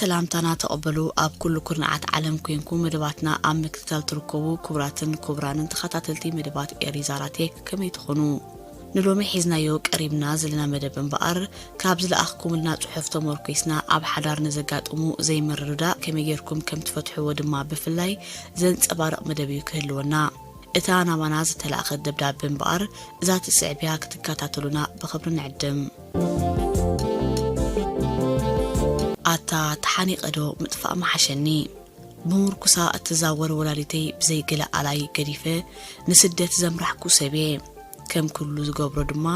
ሰላምታና ተቐበሉ። ኣብ ኩሉ ኩርናዓት ዓለም ኮንኩም መደባትና ኣብ ምክትታል ትርከቡ ክቡራትን ክቡራንን ተኸታተልቲ መደባት ኤሪ ዛራቴክ፣ ከመይ ትኾኑ? ንሎሚ ሒዝናዮ ቀሪብና ዘለና መደብ እምበኣር፣ ካብ ዝለኣኽኩምልና ጽሑፍ ተመርኲስና ኣብ ሓዳር ንዘጋጥሙ ዘይምርድዳእ ከመይ ጌርኩም ከም ትፈትሕዎ ድማ ብፍላይ ዘንጸባርቕ መደብ እዩ ክህልወና። እታ ናባና ዝተላእኸት ደብዳበ እምበኣር፣ እዛ ትስዕብ እያ፣ ክትከታተሉና ብኽብሪ ንዕድም። ኣታ ተሓኒቐ ዶ ምጥፋእ ምሓሸኒ? ብምርኩሳ እትዛወር ወላዲተይ ብዘይ ገለ ኣላይ ገዲፈ ንስደት ዘምራሕኩ ሰብ እየ። ከም ኩሉ ዝገብሮ ድማ፣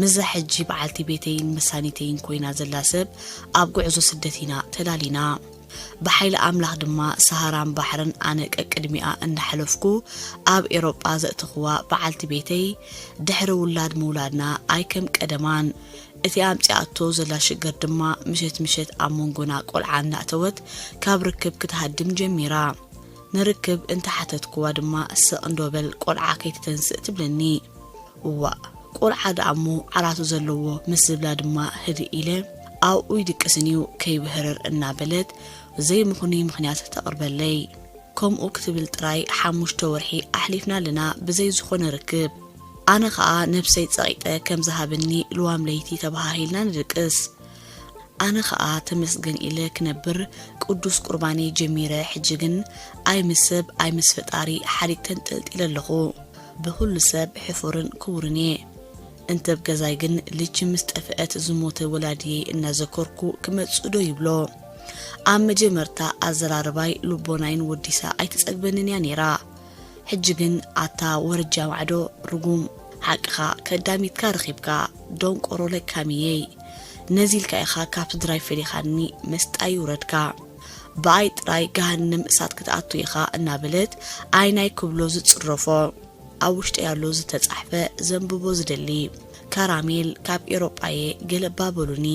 ምስዛ ሕጂ በዓልቲ ቤተይን መሳኒተይን ኮይና ዘላ ሰብ ኣብ ጉዕዞ ስደት ኢና ተላሊና። ብሓይሊ ኣምላኽ ድማ ሰሃራን ባሕርን ኣነ ቀቅድሚኣ እንዳሓለፍኩ ኣብ ኤሮጳ ዘእተኽዋ በዓልቲ ቤተይ፣ ድሕሪ ውላድ ምውላድና ኣይከም ቀደማን። እቲ ኣምጺኣቶ ዘላ ሽግር ድማ ምሸት ምሸት ኣብ መንጎና ቆልዓ እናእተወት ካብ ርክብ ክትሃድም ጀሚራ። ንርክብ እንተሓተትክዋ ድማ ስቕ እንዶ በል ቆልዓ ከይትተንስእ ትብለኒ። እዋእ፣ ቆልዓ ደኣ እሞ ዓራቱ ዘለዎ ምስ ዝብላ ድማ ህድእ ኢለ ኣብኡ ይድቅስን እዩ ከይብህርር እናበለት ዘይምኹኑይ ምኽንያት ተቕርበለይ። ከምኡ ክትብል ጥራይ ሓሙሽተ ወርሒ ኣሕሊፍና ኣለና ብዘይ ዝኾነ ርክብ። ኣነ ኸኣ ነብሰይ ጸቒጠ ከም ዝሃበኒ ልዋም ለይቲ ተበሃሂልና ንድቅስ። ኣነ ኸኣ ተመስገን ኢለ ክነብር ቅዱስ ቁርባነይ ጀሚረ፣ ሕጂ ግን ኣይ ምስ ሰብ ኣይ ምስ ፈጣሪ ሓዲግ ተንጠልጢለ ኣለኹ። ብኹሉ ሰብ ሕፉርን ክቡርን እየ። እንተ ኣብ ገዛይ ግን ልጅ ምስ ጠፍአት ዝሞተ ወላድየይ እናዘከርኩ ክመጽእ ዶ ይብሎ። ኣብ መጀመርታ ኣዘራርባይ ልቦናይን ወዲሳ ኣይትጸግበንን እያ ነይራ። ሕጂ ግን ኣታ ወረጃ ማዕዶ ርጉም፣ ሓቅኻ ከዳሚትካ ረኺብካ፣ ደንቆሮ ለካሚየይ። ነዚ ኢልካ ኢኻ ካብ ስድራይ ፈሊኻኒ፣ መስጣ ይውረድካ። ብኣይ ጥራይ ገሃነም እሳት ክትኣቱ ኢኻ እናበለት ኣይናይ ክብሎ ዝጽረፎ፣ ኣብ ውሽጠይ ኣሎ ዝተጻሕፈ ዘንብቦ ዝደሊ። ካራሜል ካብ ኤሮጳየ ገለባ በሉኒ።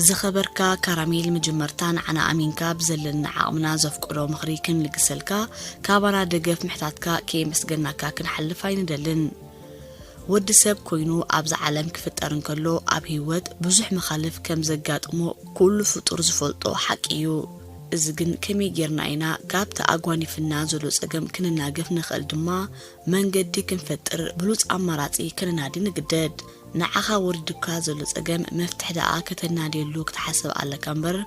ዝኸበርካ ካራሜል፣ መጀመርታ ንዓና ኣሚንካ ብዘለና ዓቕምና ዘፍቅዶ ምኽሪ ክንልግሰልካ፣ ካባና ደገፍ ምሕታትካ ከየመስገናካ ክንሓልፍ ኣይንደልን። ወዲ ሰብ ኮይኑ ኣብዚ ዓለም ክፍጠር እንከሎ ኣብ ህይወት ብዙሕ መኻልፍ ከም ዘጋጥሞ ኩሉ ፍጡር ዝፈልጦ ሓቂ እዩ። እዚ ግን ከመይ ጌርና ኢና ካብቲ ኣጓኒፍና ዘሎ ጸገም ክንናገፍ ንኽእል ድማ መንገዲ ክንፈጥር ብሉጽ ኣማራጺ ከነናዲ ንግደድ። ንዓኻ ወሪዱካ ዘሎ ጸገም መፍትሒ ደኣ ከተናድየሉ ክትሓስብ ኣለካ እምበር፣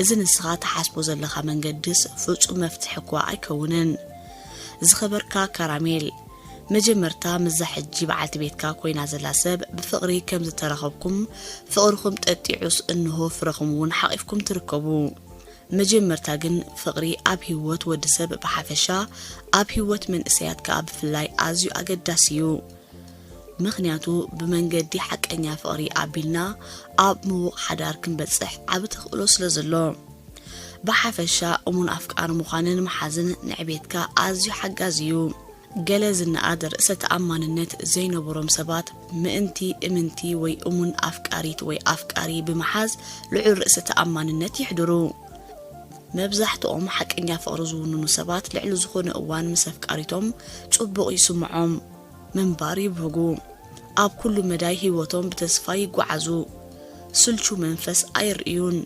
እዚ ንስኻ ትሓስቦ ዘለኻ መንገድስ ፍጹም መፍትሒ እኳ ኣይከውንን። ዝኸበርካ ካራሜል፣ መጀመርታ ምስዛ ሕጂ በዓልቲ ቤትካ ኮይና ዘላ ሰብ ብፍቕሪ ከም ዝተራኸብኩም፣ ፍቕርኹም ጠጢዑስ እንሆ ፍረኹም እውን ሓቒፍኩም ትርከቡ። መጀመርታ ግን ፍቕሪ ኣብ ህይወት ወዲ ሰብ ብሓፈሻ፣ ኣብ ህይወት መንእሰያት ከኣ ብፍላይ ኣዝዩ ኣገዳሲ እዩ። ምኽንያቱ ብመንገዲ ሓቀኛ ፍቕሪ ኣቢልና ኣብ ምዉቕ ሓዳር ክንበጽሕ ዓቢ ተኽእሎ ስለ ዘሎ። ብሓፈሻ እሙን ኣፍቃሪ ምዃንን ምሓዝን ንዕቤትካ ኣዝዩ ሓጋዚ እዩ። ገለ ዝነኣድ ርእሰ ተኣማንነት ዘይነበሮም ሰባት ምእንቲ እምንቲ ወይ እሙን ኣፍቃሪት ወይ ኣፍቃሪ ብምሓዝ ልዑል ርእሰ ተኣማንነት የሕድሩ። መብዛሕትኦም ሓቀኛ ፍቕሪ ዝውንኑ ሰባት ልዕሊ ዝኾነ እዋን ምስ ኣፍቃሪቶም ጽቡቕ ይስምዖም ምንባር ይብህጉ። ኣብ ኩሉ መዳይ ህይወቶም ብተስፋ ይጓዓዙ። ስልቹ መንፈስ ኣይርእዩን።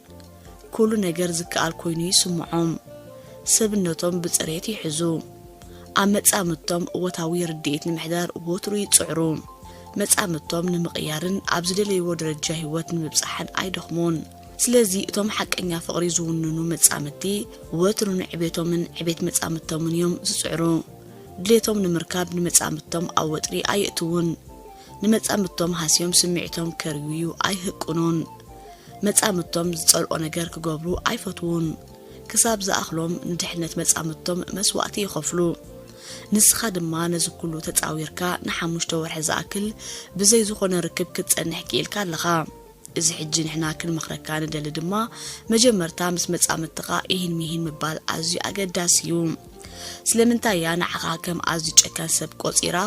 ኩሉ ነገር ዝከኣል ኮይኑ ይስምዖም። ሰብነቶም ብጽሬት ይሕዙ። ኣብ መጻምድቶም እወታዊ ርድኢት ንምሕዳር ወትሩ ይጽዕሩ። መጻምድቶም ንምቕያርን ኣብ ዝደለይዎ ደረጃ ህይወት ንምብጻሕን ኣይደኽሙን። ስለዚ እቶም ሓቀኛ ፍቕሪ ዝውንኑ መጻምድቲ ወትሩ ንዕቤቶምን ዕቤት መጻምድቶምን እዮም ዝጽዕሩ። ድሌቶም ንምርካብ ንመጻምድቶም ኣብ ወጥሪ ኣየእትዉን። ንመጻምድቶም ሃስዮም ስምዒቶም ከርውዩ ኣይህቅኑን። መጻምድቶም ዝጸልኦ ነገር ክገብሩ ኣይፈትዉን። ክሳብ ዝኣኽሎም ንድሕነት መጻምድቶም መስዋእቲ ይኸፍሉ። ንስኻ ድማ ነዚ ኩሉ ተጻዊርካ ንሓሙሽተ ወርሒ ዝኣክል ብዘይ ዝኾነ ርክብ ክትጸንሕ ክኢልካ ኣለኻ። እዚ ሕጂ ንሕና ክንመኽረካ ንደሊ ድማ፣ መጀመርታ ምስ መጻምድትኻ ኢሂን ሚሂን ምባል ኣዝዩ ኣገዳሲ እዩ። ስለምንታይ እያ ንዓኻ ከም ኣዝዩ ጨካን ሰብ ቆጺራ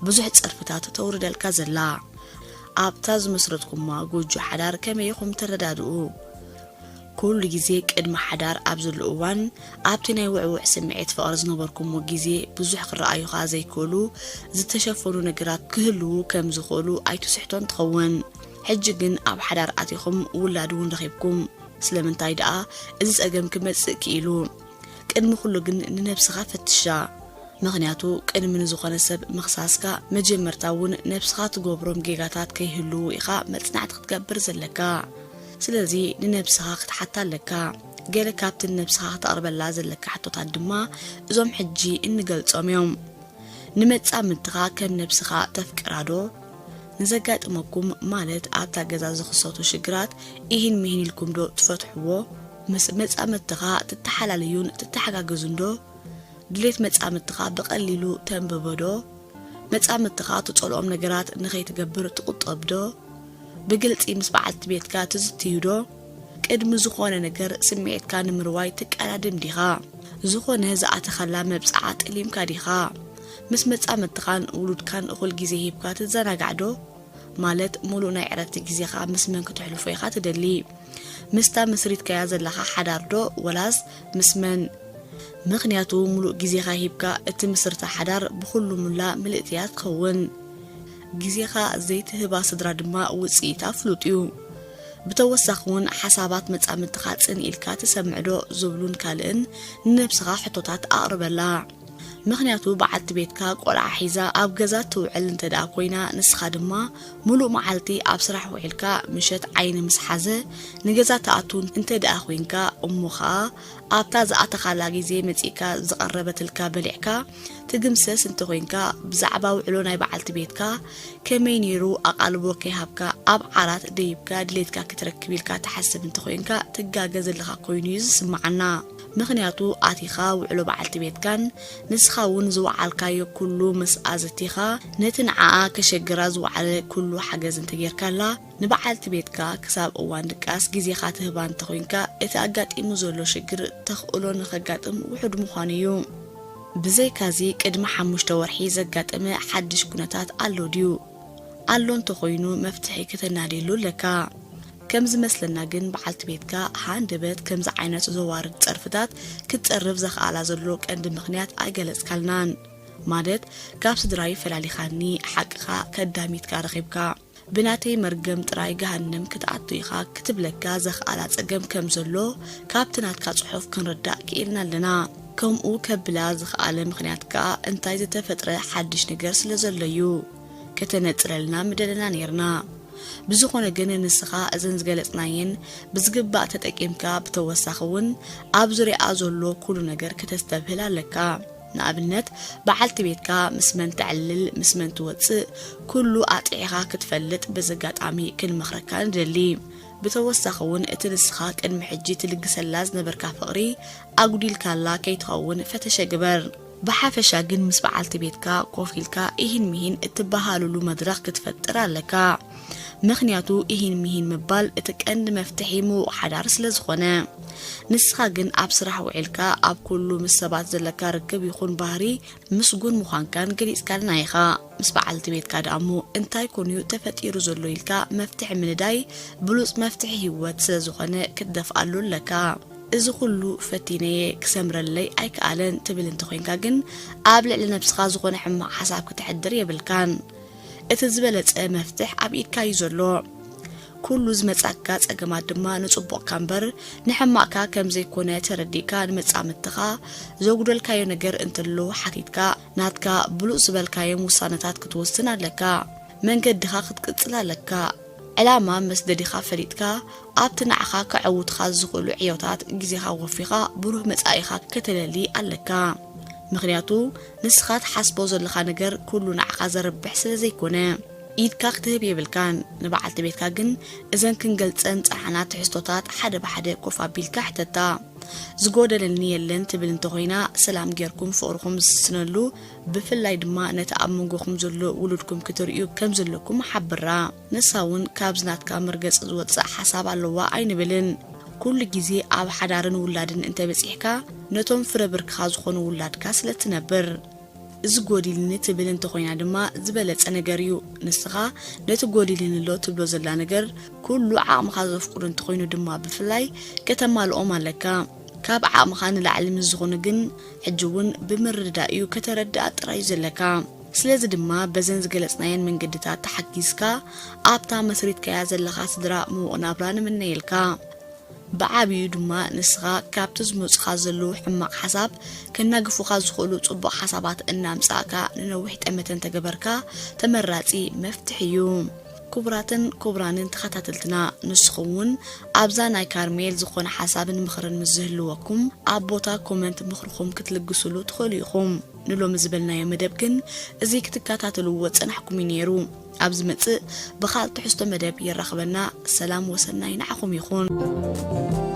ብዙሕ ጸርፍታት ተውርደልካ ዘላ? ኣብታ ዝመስረትኩማ ጎጆ ሓዳር ከመይ ኢኹም ትረዳድኡ? ኩሉ ግዜ ቅድሚ ሓዳር ኣብ ዘሎ እዋን፣ ኣብቲ ናይ ውዕውዕ ስምዒት ፍቕሪ ዝነበርኩምዎ ግዜ ብዙሕ ክረኣዩኻ ዘይክእሉ ዝተሸፈኑ ነገራት ክህልዉ ከም ዝኽእሉ ኣይትስሕቶን ትኸውን። ሕጂ ግን ኣብ ሓዳር ኣቲኹም ውላድ እውን ረኺብኩም። ስለምንታይ ደኣ እዚ ጸገም ክመጽእ ክኢሉ? ቅድሚ ኩሉ ግን ንነብስኻ ፈትሻ። ምኽንያቱ ቅድሚ ንዝኾነ ሰብ ምኽሳስካ መጀመርታ እውን ነብስኻ ትገብሮም ጌጋታት ከይህልዉ ኢኻ መጽናዕቲ ክትገብር ዘለካ። ስለዚ ንነብስኻ ክትሓታ ኣለካ። ገለ ካብቲ ንነብስኻ ክተቕርበላ ዘለካ ሕቶታት ድማ እዞም ሕጂ እንገልጾም እዮም። ንመጻምድትኻ ከም ነብስኻ ተፍቅራ ዶ? ንዘጋጥመኩም ማለት ኣብታ ገዛ ዝኽሰቱ ሽግራት ኢሂን ሚሂን ኢልኩም ዶ ትፈትሕዎ? ምስ መጻምድትኻ ትተሓላለዩን ትተሓጋገዙን ዶ? ድሌት መጻምድትኻ ብቐሊሉ ተንብቦ ዶ? መጻምድትኻ ትጸልኦም ነገራት ንኸይትገብር ትቑጠብ ዶ? ብግልጺ ምስ በዓልቲ ቤትካ ትዝትዩ ዶ? ቅድሚ ዝኾነ ነገር ስምዒትካ ንምርዋይ ትቀዳድም ዲኻ? ዝኾነ ዝኣተኻላ መብጽዓ ጠሊምካ ዲኻ? ምስ መጻምድትኻን ውሉድካን እኹል ግዜ ሂብካ ትዘናጋዕ ዶ? ማለት ሙሉእ ናይ ዕረፍቲ ግዜኻ ምስ መን ክተሕልፎ ኢኻ ትደሊ? ምስታ መስሪትካያ ዘለኻ ሓዳር ዶ ወላስ ምስ መን? ምኽንያቱ ሙሉእ ግዜኻ ሂብካ እትምስርታ ሓዳር ብኹሉ ሙላ ምልእቲ እያ ትኸውን። ግዜኻ ዘይትህባ ስድራ ድማ ውጽኢታ ፍሉጥ እዩ። ብተወሳኺ እውን ሓሳባት መጻምድትኻ ጽን ኢልካ ትሰምዕ ዶ ዝብሉን ካልእን ንነብስኻ ሕቶታት ኣቕርበላ። ምኽንያቱ በዓልቲ ቤትካ ቆልዓ ሒዛ ኣብ ገዛ ትውዕል እንተ ደኣ ኮይና፣ ንስኻ ድማ ሙሉእ መዓልቲ ኣብ ስራሕ ውዒልካ፣ ምሸት ዓይኒ ምስ ሓዘ ንገዛ ትኣቱ እንተ ደኣ ኮይንካ፣ እሞ ኸኣ ኣብታ ዝኣተኻላ ግዜ መጺእካ ዝቐረበትልካ በሊዕካ ትግምሰስ እንተ ኮይንካ፣ ብዛዕባ ውዕሎ ናይ በዓልቲ ቤትካ ከመይ ነይሩ ኣቓልቦ ከይሃብካ ኣብ ዓራት ደይብካ ድሌትካ ክትረክብ ኢልካ ትሓስብ እንተ ኮይንካ፣ ትጋገ ዘለኻ ኮይኑ እዩ ዝስምዓና። ምኽንያቱ ኣቲኻ ውዕሎ በዓልቲ ቤትካን ንስኻ እውን ዝወዓልካዮ ኩሉ ምስ ኣዘቲኻ፣ ነቲ ንዓኣ ከሸግራ ዝወዓለ ኩሉ ሓገዝ እንተጌርካላ፣ ንበዓልቲ ቤትካ ክሳብ እዋን ድቃስ ግዜኻ ትህባ እንተኾይንካ፣ እቲ ኣጋጢሙ ዘሎ ሽግር ተኽእሎ ንኸጋጥም ውሑድ ምዃኑ እዩ። ብዘይካዚ፣ ቅድሚ ሓሙሽተ ወርሒ ዘጋጠመ ሓድሽ ኩነታት ኣሎ ድዩ? ኣሎ እንተኾይኑ፣ መፍትሒ ከተናድየሉ ኣለካ። ከም ዝመስለና ግን፣ በዓልቲ ቤትካ ሃንደበት ከምዚ ዓይነት ዘዋርድ ጸርፍታት ክትጸርፍ ዘኽኣላ ዘሎ ቀንዲ ምኽንያት ኣይገለጽካልናን። ማለት፣ ካብ ስድራይ ፈላሊኻኒ፣ ሓቅኻ ከዳሚትካ ረኺብካ፣ ብናተይ መርገም ጥራይ ገሃነም ክትኣቱ ኢኻ ክትብለካ ዘኽኣላ ጸገም ከም ዘሎ ካብቲ ናትካ ጽሑፍ ክንርዳእ ክኢልና ኣለና። ከምኡ ከብላ ዝኽኣለ ምኽንያት ከኣ እንታይ ዝተፈጥረ ሓድሽ ነገር ስለ ዘሎ እዩ። ከተነጽረልና ምደለና ኔርና። ብዝኾነ ግን ንስኻ እዘን ዝገለጽናየን ብዝግባእ ተጠቂምካ፣ ብተወሳኺ እውን ኣብ ዙርያኣ ዘሎ ኩሉ ነገር ከተስተብህል ኣለካ። ንኣብነት፣ በዓልቲ ቤትካ ምስ መን ተዕልል፣ ምስ መን ትወጽእ፣ ኩሉ ኣጥዒኻ ክትፈልጥ በዚ ኣጋጣሚ ክንመኽረካ ንደሊ። ብተወሳኺ እውን እቲ ንስኻ ቅድሚ ሕጂ ትልግሰላ ዝነበርካ ፍቕሪ ኣጉዲልካላ ከይትኸውን ፈተሸ ግበር። ብሓፈሻ ግን ምስ በዓልቲ ቤትካ ኮፍ ኢልካ ኢሂን ሚሂን እትበሃሉሉ መድረኽ ክትፈጥር ኣለካ። ምኽንያቱ ኢሂን ሚሂን ምባል እቲ ቀንዲ መፍትሒ ምዉቕ ሓዳር ስለ ዝኾነ። ንስኻ ግን ኣብ ስራሕ ውዒልካ ኣብ ኩሉ ምስ ሰባት ዘለካ ርክብ ይኹን ባህሪ ምስጉን ምዃንካን ገሊጽካልና ኢኻ። ምስ በዓልቲ ቤትካ ደኣ እሞ እንታይ ኮን እዩ ተፈጢሩ ዘሎ ኢልካ መፍትሒ ምንዳይ ብሉጽ መፍትሒ ህይወት ስለ ዝኾነ ክትደፍኣሉ ኣለካ። እዚ ኩሉ ፈቲነየ ክሰምረለይ ኣይከኣለን ትብል እንተኾይንካ ግን ኣብ ልዕሊ ነብስኻ ዝኾነ ሕማቕ ሓሳብ ክተሕድር የብልካን። እቲ ዝበለጸ መፍትሕ ኣብ ኢድካ እዩ ዘሎ። ኩሉ ዝመጻካ ጸገማት ድማ ንጽቡቕካ እምበር ንሕማቕካ ከም ዘይኮነ ተረዲእካ ንመጻምድትኻ ዘጉደልካዮ ነገር እንተሎ ሓቲትካ ናትካ ብሉጽ ዝበልካዮም ውሳነታት ክትወስን ኣለካ። መንገድኻ ክትቅጽል ኣለካ። ዕላማ መስደዲኻ ፈሊጥካ ኣብቲ ንዓኻ ከዐውትኻ ዝኽእሉ ዕዮታት ግዜኻ ወፊኻ ብሩህ መጻኢኻ ከተለሊ ኣለካ። ምኽንያቱ ንስኻ ትሓስቦ ዘለኻ ነገር ኩሉ ንዓኻ ዘርብሕ ስለ ዘይኮነ ኢድካ ክትህብ የብልካን። ንበዓልቲ ቤትካ ግን እዘን ክንገልጸን ጸናሕና ትሕዝቶታት ሓደ ብሓደ ኮፍ ኣቢልካ ሕተታ። ዝጎደለኒ የለን ትብል እንተኾይና፣ ሰላም ጌርኩም ፍቕርኹም ዝስስነሉ፣ ብፍላይ ድማ ነቲ ኣብ መንጎኹም ዘሎ ውሉድኩም ክትርእዩ ከም ዘለኩም ሓብራ። ንሳ እውን ካብዚ ናትካ መርገጺ ዝወጽእ ሓሳብ ኣለዋ ኣይንብልን። ኩሉ ግዜ ኣብ ሓዳርን ውላድን እንተበጺሕካ፣ ነቶም ፍረ ብርክኻ ዝኾኑ ውላድካ ስለ ትነብር። እዚ ጎዲልኒ ትብል እንተኾይና ድማ ዝበለጸ ነገር እዩ። ንስኻ ነቲ ጎዲልኒ ኣሎ ትብሎ ዘላ ነገር ኩሉ ዓቕምኻ ዘፍቅዶ እንተኾይኑ ድማ ብፍላይ ከተማልኦም ኣለካ። ካብ ዓቕምኻ ንላዕሊ ምስ ዝኾኑ ግን ሕጂ እውን ብምርድዳእ እዩ ከተረድኣ ጥራይ እዩ ዘለካ። ስለዚ ድማ በዘን ዝገለጽናየን መንገድታት ተሓጊዝካ ኣብታ መስሪትካያ ዘለኻ ስድራ ምዉቕ ናብራ ንምነየልካ። ብዓብዩ ድማ ንስኻ ካብቲ ዝመጹኻ ዘለዉ ሕማቕ ሓሳብ ከናግፉኻ ዝኽእሉ ጽቡቕ ሓሳባት እናምጻእካ ንነዊሕ ጠመተ እንተገበርካ ተመራጺ መፍትሒ እዩ። ክቡራትን ክቡራንን ተኸታተልትና፣ ንስኹም እውን ኣብዛ ናይ ካርሜል ዝኾነ ሓሳብን ምኽርን ምስ ዝህልወኩም ኣብ ቦታ ኮመንት ምኽርኹም ክትልግሱሉ ትኽእሉ ኢኹም። ንሎሚ ዝበልናዮ መደብ ግን እዚ ክትከታተልዎ ጸናሕኩም እዩ ነይሩ። ኣብ ዝመጽእ ብኻልእ ትሕዝቶ መደብ የራኽበና። ሰላም ወሰናይ ንዓኹም ይኹን።